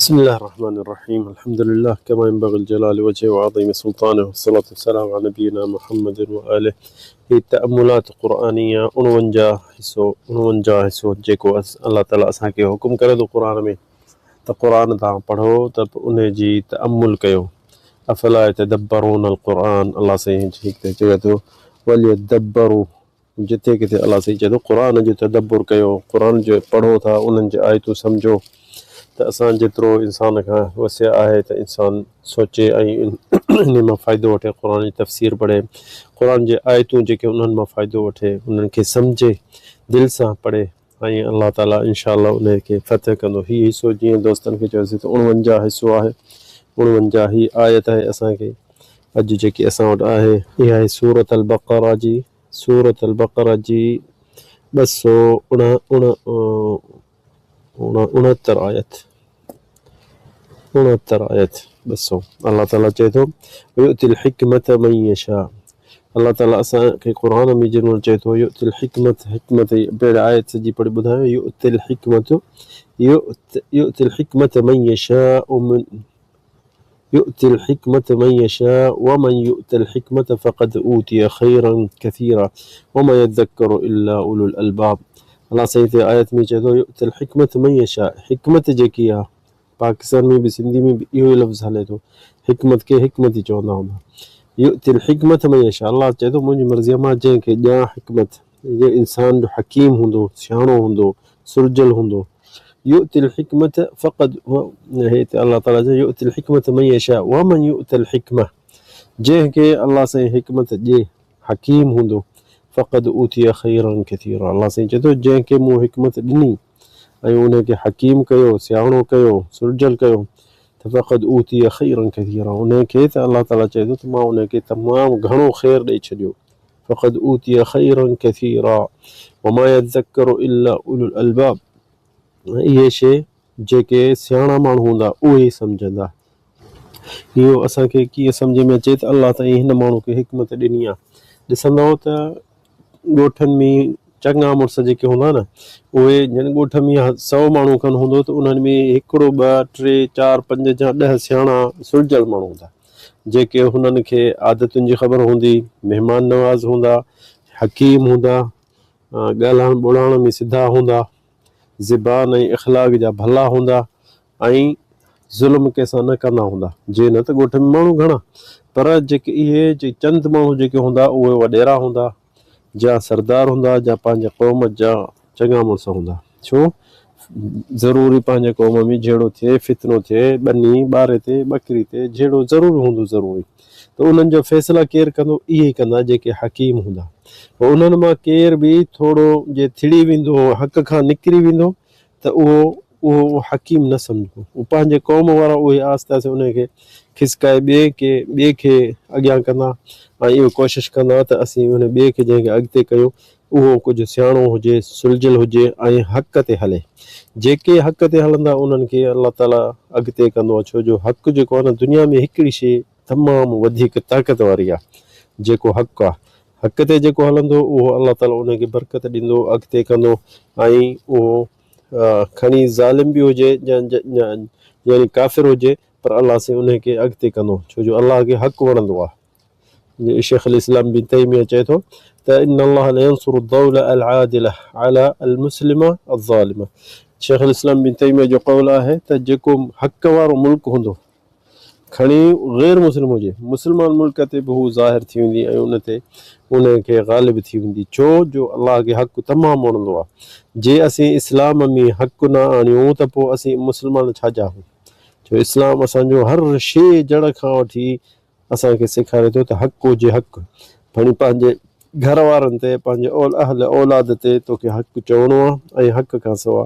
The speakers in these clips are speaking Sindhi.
بسم الله الرحمن الرحيم الحمد لله كما ينبغي لجلال وجهه وعظيم سلطانه والصلاة والسلام على نبينا محمد وآله هي تأملات قرآنيه 49 حصو 49 حصو جيڪو الله تعالي اسان کي حڪم ڪري ٿو قرآن ۾ ته قرآن تان پڙهو ته ان جي تأمل ڪيو افلا يتدبرون القرآن الله سائين هتي چوي ٿو وليدبروا جتي ڪٿي الله سائين چئي ٿو قرآن جو تدبر ڪيو، قرآن جو پڙهو ٿا انهن جي آيتون سمجهو ته اسان جيترو انسان کان وسع آهي ته انسان سوچي ۽ انهي مان فائدو وٺي قرآن جي تفسير پڙهي قرآن جي آيتون جيڪي انهن مان فائدو وٺي انهن کي سمجهي دل سان پڙهي ۽ الله تعالي انشاء الله انهي کي فتح ڪندو هي حصو جيئن دوستن کي چيوسين ته 49 حصو آهي 49 هي آيت آهي اسان کي اڄ جيڪي اسان وٽ آهي اها آهي سورة البقره جي سورة البقره جي 269 آيت 69 آيت 200 الله تعالي چئي ٿو يؤتي الحڪمت من يشاء الله تعالي اسان کي قرآن ۾ جنهن مهل چئي ٿو يؤتي الحڪمت حڪمت پهرين آيت سڄي پڙهي ٻڌايو يؤتي الحڪمت يؤتي الحڪمت من يشاء من يؤتي الحڪمة من يشاء ومن يؤت الحڪمة فقد اوتي خيرا كثيرا وما يذڪر الا اولو الالباب الله سائين هتي آيت ۾ چئي ٿو يؤتي الحڪمة من يشاء حڪمت جيڪي آ پاڪستان ۾ به سنڌي ۾ به اهو ئي لفظ هلي ٿو حڪمت کي حڪمت ئي چوندا هوندا يؤتي الحڪمة من يشاء الله چئي ٿو منهنجي مرضي آ مان جنهن کي ڏيان حڪمت جي انسان جو حڪيم هوندو سياڻو هوندو سرجل هوندو يؤتي الحڪمة فقد هي ته الله تعالي چيو يؤتي الحڪمة من يشاء ومن يؤت الحڪمة جنهن کي الله سائين حڪمت ڏي حڪيم هوندو فقد اوتي خيرا كثيرا الله سائين چئي ٿو جنهن کي مون حڪمت ڏني ۽ ان کي حڪيم ڪيو سياڻو ڪيو سرجل ڪيو ته فقد اوتي خيرا كثيرا ان کي ته الله تعالي چئي ٿو ته مان ان کي تمام گهڻو خير ڏئي ڇڏيو فقد اوتي خيرا كثيرا وما يذڪر الا اولو الالباب اهي شي جيڪي سياڻا ماڻهو هوندا اهي ئي سمجهندا. اهو اسان کي ڪيئن سمجهه ۾ اچي ته الله تائين هن ماڻهو کي حڪمت ڏني آهي. ڏسندؤ ته ڳوٺن ۾ چڱا مڙس جيڪي هوندا نه اهي جن ڳوٺ ۾ سئو ماڻهو کن هوندو ته انهن ۾ هڪڙو ٻه ٽي چار پنج يا ڏهه سياڻا سلجهيل ماڻهو هوندا. جيڪي هنن کي عادتن جي خبر هوندي، مهمان نواز هوندا، حڪيم هوندا، ڳالهائڻ ٻولهائڻ ۾ سڌا هوندا، زبان ۽ اخلاق جا ڀلا هوندا ۽ ظلم ڪنهن سان نه ڪندا هوندا. جي نه ته ڳوٺ ۾ ماڻهو گهڻا پر جيڪي اهي چند ماڻهو جيڪي هوندا اهي وڏيرا هوندا، جا سردار هوندا جا پنهنجي قوم جا چڱا مڙس هوندا. ڇو ضروري پنهنجي قوم ۾ جهيڙو ٿئي، فتنو ٿئي، ٻني ٻاري تي، ٻڪري تي جهيڙو ضرور هوندو ضروري ته انهن جو فيصلا ڪير ڪندو؟ اهي ئي ڪندا جيڪي حڪيم هوندا. پوء انهن مان ڪير به ٿورو جي ٿڙي ويندو حق کان نڪري ويندو ته اهو اهو حڪيم نه سمجهبو. هو پنهنجي قوم وارا اهي آهستي آهستي انهي کي کسڪائي ٻئي کي ٻئي کي اڳيان ڪندا ۽ اهو ڪوشش ڪندا ته اسين انهي ٻئي کي جنهن کي اڳتي ڪيون اهو ڪجهه سياڻو هجي، سلجهيل هجي ۽ حق تي هلي. جيڪي حق تي هلندا انهن کي الله تعالي اڳتي ڪندو آهي ڇو جو حق جيڪو آهي نه دنيا ۾ هڪڙي شيء تمام وڌيڪ طاقت واري آهي جيڪو حق آهي. حق تي جيڪو هلندو اهو الله تعالي انهي کي برڪت ڏيندو اڳتي ڪندو ۽ اهو کڻي ظالم به هجي يعني ڪافر هجي پر الله سائين انهي کي اڳتي ڪندو ڇو جو الله کي حق وڻندو آهي. شيخ الاسلام بن تيميه چئي ٿو ته ان الله لينصر الدوله العادله علي المسلمه الظالمه شيخ الاسلام بن تيميه جو قول آهي ته جيڪو حق وارو ملڪ هوندو کڻي غير مسلم هجي، مسلمان ملڪ تي به هو ظاهر ٿي ويندي ۽ ان تي ان کي غالب ٿي ويندي، ڇو جو الله کي حق تمام وڻندو آهي. جي اسين اسلام ۾ حق نه آڻيون ته پوء اسين مسلمان ڇا جا آهيون؟ ڇو اسلام اسان جو هر شيء جڙ کان وٺي اسان کي سيکاري ٿو ته حق هجي حق کڻي پنهنجي گهر وارن تي پنهنجي اهل اولاد تي توکي حق چوڻو آهي ۽ حق کان سوا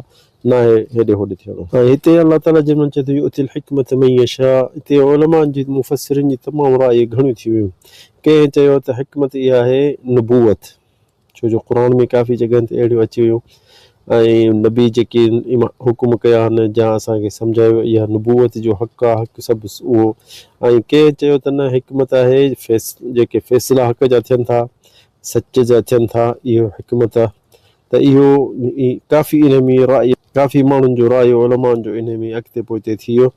ناهي هيڏي هوڏي ٿيڻو. ۽ هتي الله تعالي جنهن مهل چئي ٿو يؤتي الحڪمة من يشاء هتي علماء جي مفسرين جي تمام راء گهڻيون ٿي ويون ڪنهن چيو ته حڪمت اها آهي نبوت ڇو جو قرآن ۾ ڪافي جڳهن تي اهڙيون اچي ويون ۽ نبي جيڪي حڪم ڪيا آهن جا اسان کي سمجهايو اها نبوت جو حق آهي حق سڀ اهو ۽ ڪنهن چيو ته نه حڪمت آهي جيڪي فيصلا حق جا ٿين ٿا سچ جا ٿين ٿا اهو حڪمت آهي. ته اهو ڪافي انهي ۾ راء ڪافي ماڻهن جو رايو علمائن جو انهي ۾ اڳتي پوئتي ٿي ويو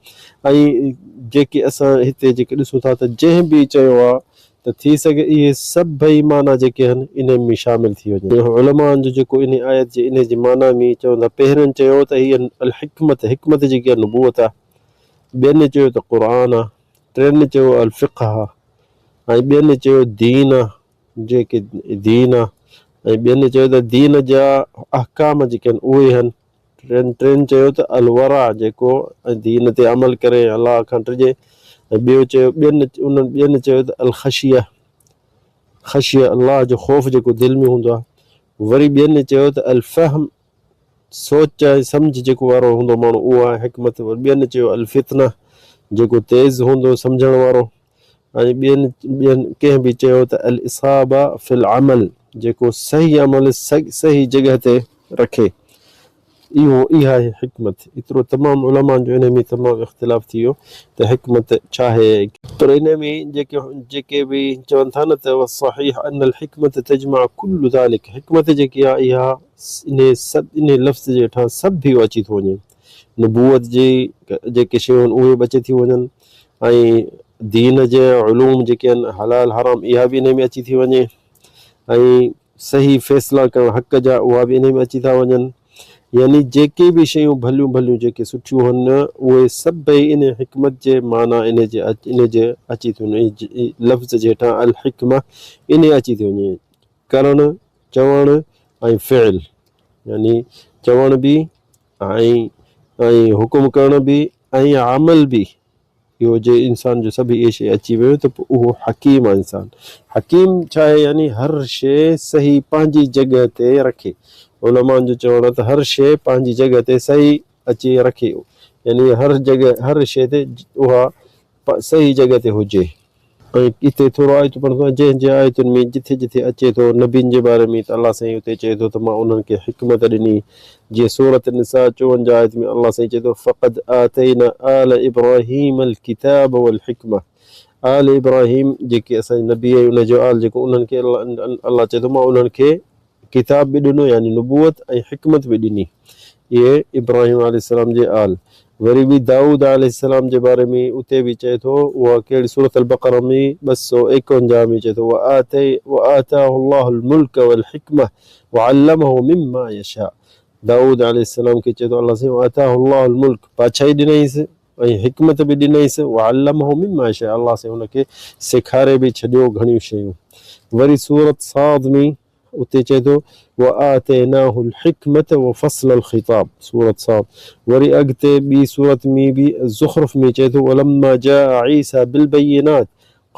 ۽ جيڪي اسان هتي جيڪي ڏسون ٿا ته جنهن به چيو آ ته ٿي سگهي اهي سڀئي معنيٰ جيڪي آهن انهي ۾ شامل ٿي وڃن. علمائن جو جيڪو انهي آيت جي انهي جي معنيٰ ۾ چون ٿا پهرين چيو ته هيء الحڪمت حڪمت جيڪي آ نبوت آ ٻين چيو ته قرآن آ ٽين چيو الفقه آ ۽ ٻين چيو دين آ جيڪي دين آ ۽ ٻين چيو ته دين جا احڪام جيڪي آهن اهي آهن. ٽين چيو ته الورع جيڪو دين تي عمل ڪري ۽ الله کان ڊڄي ۽ ٻيو چيو ٻين انهن ٻين چيو ته الخشيه خشيه الله جو خوف جيڪو دل ۾ هوندو آهي. وري ٻين چيو ته الفهم سوچ ۽ سمجهه جيڪو وارو هوندو ماڻهو اهو آهي حڪمت. وري ٻين چيو الفطنه جيڪو تيز هوندو سمجهڻ وارو. ۽ ٻين ٻين ڪنهن به چيو ته الاصابه في العمل جيڪو صحيح عمل صحيح جڳهه تي رکي اهو اها آهي حڪمت. ايترو تمام علمائن جو انهي ۾ تمام اختلاف ٿي ويو ته حڪمت ڇا آهي. پر انهي ۾ جيڪي جيڪي به چون ٿا نه ته والصحيح ان الحڪمة تجمع كل ذلك حڪمت جيڪي آهي اها انهي سڀ انهي لفظ جي هيٺان سڀ اهو اچي ٿو وڃي نبوت جي جيڪي شيون آهن اهي به اچي ٿيون وڃن ۽ دين جي علوم جيڪي آهن حلال حرام اها به انهي ۾ اچي ٿي وڃي ۽ صحيح فيصلا ڪرڻ حق جا اها به انهي ۾ اچي ٿا وڃن يعني جيڪي به شيون ڀليون ڀليون جيڪي سٺيون هن اهي سڀئي انهي حڪمت جي معنيٰ انهي جي انهي جي اچي ٿي وڃي لفظ جي هيٺان الحڪمه انهي اچي ٿي وڃي ڪرڻ چوڻ ۽ فعل يعني چوڻ به ۽ ۽ حڪم ڪرڻ به ۽ عمل به اهو جي انسان جو سڀ اهي شيء اچي ويو ته پوء اهو حڪيم آهي انسان حڪيم ڇا آهي يعني هر شيء صحيح پنهنجي جڳهه تي رکي علمائن جو چوڻ آهي ته هر شيء پنهنجي جڳهه تي صحيح اچي رکي يعني هر جڳهه هر شيء تي اها صحيح جڳهه تي هجي. ۽ اتي ٿورو آيتون پڙهندو آهيان جنهن جنهن آيتن ۾ جٿي جٿي اچي ٿو نبين جي باري ۾ ته الله سائين اتي چئي ٿو ته مان انهن کي حڪمت ڏني جيئن سورة النساء 54 آيت ۾ الله سائين چئي ٿو فقد آتينا آل ابراهيم الڪتاب والحڪمة آل ابراهيم جيڪي اسان جي نبي ۽ ان جو آل جيڪو انهن کي الله چئي ٿو مان انهن کي ڪتاب به ڏنو يعني نبوت ۽ حڪمت به ڏني. اهي ابراهيم عليه السلام جي آل. وري به دائود عليه السلام جي باري ۾ اتي به چئي ٿو اها ڪهڙي سورة البقره ۾ 251 ۾ چئي ٿو وآتاه الله الملڪ والحڪمة وعلمه مما يشاء دائود عليه السلام کي چئي ٿو الله سائين وآتاه الله الملڪ بادشاهي ڏنائينس ۽ حڪمت به ڏنائينس وعلمه مما يشاء الله سائين ان کي سيکاري به ڇڏيو گهڻيون شيون. وري سورة صاد ۾ اتي چئي ٿو وآتيناه الحڪمة وفصل الخطاب سورة صاد. وري اڳتي ٻي سورت ۾ به زخرف ۾ چئي ٿو ولما جاء عيسي بالبينات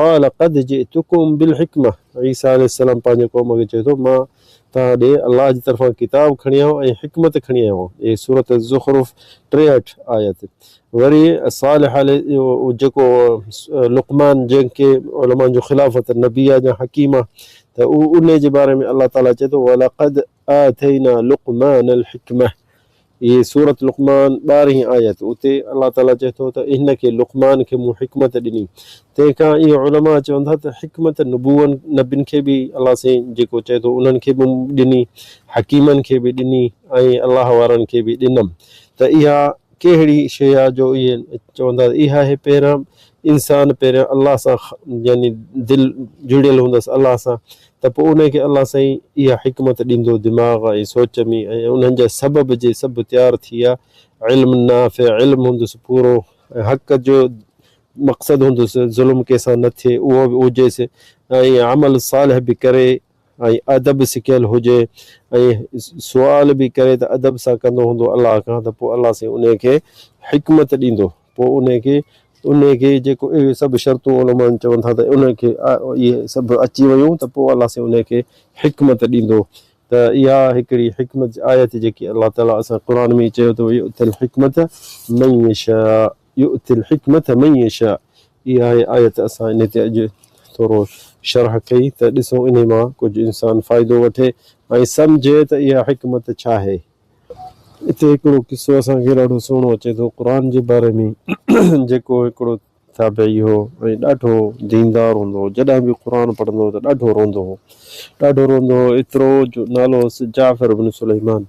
قال قد جئتڪم بالحڪمة عيسيٰ عليه السلام پنهنجي قوم کي چئي ٿو مان توهان ڏي الله جي طرفان ڪتاب کڻي آيو ۽ حڪمت کڻي آيو آهيان اهي سورة الزخرف 63 آيت وري صالح عليه جيڪو لقمان جنهن کي علماء جو خلافت نبي آهي يا حڪيم آهي ته ان جي باري ۾ الله تعاليٰ چئي ٿو ولقد آتينا لقمان الحڪمة هي سورة لقمان ٻارهين آيت اتي الله تعاليٰ چئي ٿو ته هن کي لقمان کي مون حڪمت ڏني تنهن کان اهي علماء چون ٿا ته حڪمت نبوئن نبين کي به الله سائين جيڪو چئي ٿو انهن کي به ڏني حڪيمن کي به ڏني ۽ الله وارن کي به ڏنم ته اها ڪهڙي شيء آهي جو اهي چون ٿا ته اها آهي پهريان انسان پهريان الله سان يعني دل جڙيل هوندس الله سان ته پوء انهي کي الله سائين اها حڪمت ڏيندو دماغ ۽ سوچ ۾ ۽ انهن جا سبب جي سڀ تيار ٿي ويا علم نافع علم هوندس پورو ۽ حق جو مقصد هوندس ظلم ڪنهن سان نه ٿئي اهو به هجيس ۽ عمل صالح به ڪري ۽ ادب سکيل هجي ۽ سوال به ڪري ته ادب سان ڪندو هوندو الله کان ته پوء الله سائين انهي کي حڪمت ڏيندو پوء انهي کي انهي کي جيڪو اهي سڀ شرطون علماء چون ٿا ته انهي کي اهي سڀ اچي ويون ته پوء الله سائين انهي کي حڪمت ڏيندو ته اها هڪڙي حڪمت جي آيت جيڪي الله تعالي اسان قرآن ۾ چيو ته يؤتي الحڪمت من يشاء يؤتي الحڪمت من يشاء اها آهي آيت اسان انهي تي اڄ ٿورو شرح ڪئي ته ڏسون انهي مان ڪجهه انسان فائدو وٺي ۽ سمجهي ته اها حڪمت ڇا آهي. اتي هڪڙو قصو اسان کي ڏاڍو سهڻو اچي ٿو قرآن جي باري ۾ جيڪو هڪڙو. تابعي هو ۽ ڏاڍو ديندار هوندو هو. جڏهن به قرآن پڙهندو هو ته ڏاڍو روئندو هو. ڏاڍو روئندو هو ايترو جو نالو هوس جعفر بن سليمان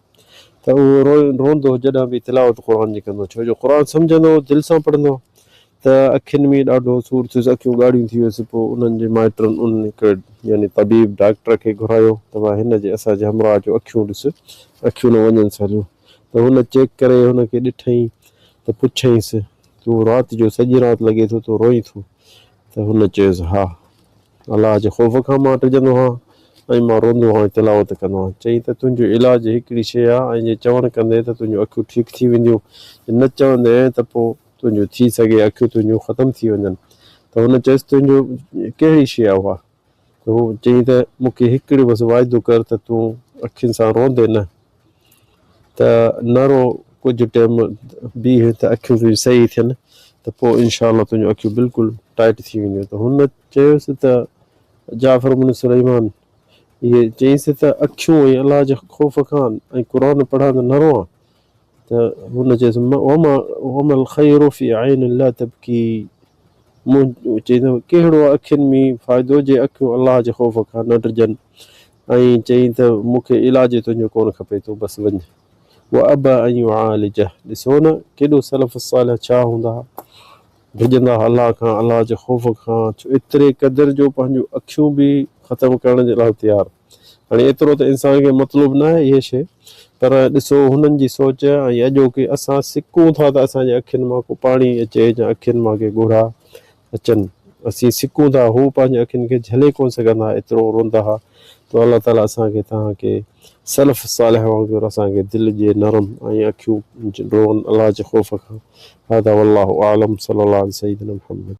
ته اهو روئندو هو جڏهن به تلاوت قرآن جي ڪندو هو ڇو جو قرآن سمجهندو هو دل سان پڙهندو هو ته اکين ۾ ڏاڍو سور ٿيس اکيون ڳاڙهيون ٿي ويس پوء انهن جي مائٽن ان هڪ يعني طبيب ڊاڪٽر کي گهرايو ته ڀاء هن جي اسان جي همراهه جو اکيون ڏس اکيون نه وڃنس هليون ته هن چيڪ ڪري هن کي ڏٺئين ته پڇيائينس تون رات جو سڄي رات لڳي ٿو تون روئين ٿو ته هن چيس ها الله جي خوف کان مان ڊڄندو هان ۽ مان روئندو هان ۽ تلاوت ڪندو هان. چيائين ته تنهنجو علاج هڪڙي شيء آ ۽ جي چوڻ ڪندين ته تنهنجون اکيون ٺيڪ ٿي وينديون، جي نه چوندين ته پوء تنهنجون ٿي سگهي اکيون تنهنجون ختم ٿي وڃن. ته هن چيس تنهنجو ڪهڙي شيء آ اها؟ ته هو چيائين ته مون کي هڪڙو بس واعدو ڪر ته تون اکين سان روئندين نه. ته نه رو ڪجهه ٽيم بيهه ته اکيون تنهنجون صحيح ٿين ته پوء انشاء الله تنهنجون اکيون بلڪل ٽائيٽ ٿي وينديون ته هن چيس ته جعفر بن سليمان اهي چيس ته اکيون ۽ الله جي خوف کان ۽ قرآن پڙهان ته نه روئان ته هن چيس وما وما الخير في عين لا تبڪي مون چيس ڪهڙو اکين ۾ فائدو جي اکيون الله جي خوف کان نه ڊڄن ۽ چيائين ته مون کي علاج تنهنجو ڪونه کپي تون بس وڃ. وابا ان يعالجه ڏسو نه ڪيڏو سلف الصالح ڇا هوندا ها ڊڄندا ها الله کان الله جي خوف کان ڇو ايتري قدر جو پنهنجون اکيون به ختم ڪرڻ جي لاء تيار هاڻي ايترو ته انسان کي مطلوب نه آهي اها شيء پر ڏسو هنن جي سوچ ۽ اڄوڪي اسان سڪون ٿا ته اسان جي اکين مان ڪو پاڻي اچي يا اکين مان ڪي ڳوڙها اچن. اسين سڪون ٿا، هو پنهنجي اکين کي جهلي ڪونه سگهندا ها، ايترو روندا ها ته الله تعاليٰ اسان کي توهان کي سلف صالح وانگر اسان کي دل ڏئي نرم ۽ اکيون روئن الله جي خوف کان. هذا والله اعلم صلي الله علي سيدنا محمد.